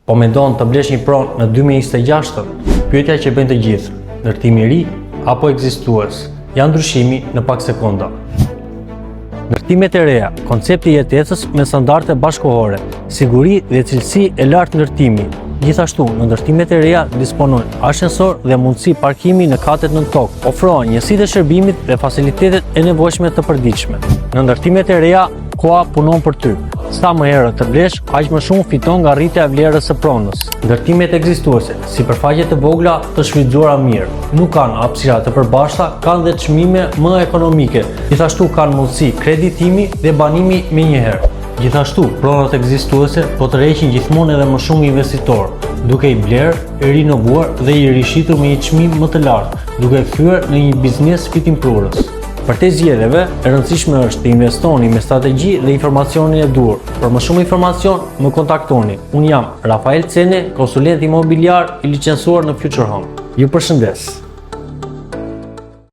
Po mendon të blesh një pronë në 2026-ën? Pyetja që bëjnë të gjithë, ndërtim i ri apo ekzistues? Ja ndryshimi në pak sekonda. Ndërtimet e reja, koncepti i jetesës me standarde bashkëkohore, siguri dhe cilësi e lartë ndërtimi. Gjithashtu, në ndërtimet e reja disponojnë ashensor dhe mundësi parkimi në katet nën tokë, ofrohen njësitë e shërbimit dhe facilitetet e nevojshme të përditshme. Në ndërtimet e reja, Koha punon për ty. Sa më herët të blesh, aq më shumë fiton nga rritja e vlerës së pronës. Ndërtimet ekzistuese, sipërfaqe të vogla të shfrytëzuara mirë, nuk kanë hapësira të përbashkëta, kanë dhe çmime më ekonomike. Gjithashtu kanë mundësi kreditimi dhe banimi menjëherë. Gjithashtu, pronat ekzistuese po tërheqin gjithmonë edhe më shumë investitorë, duke i blerë, i rinovuar dhe i rishitur me një çmim më të lartë, duke e kthyer në një biznes fitimprurës. Përtej zgjedhjeve, e rëndësishme është të investoni me strategji dhe informacionin e duhur. Për më shumë informacion, më kontaktoni. Unë jam Rafael Cene, konsulent imobiliar i licencuar në Future Home. Ju përshëndes.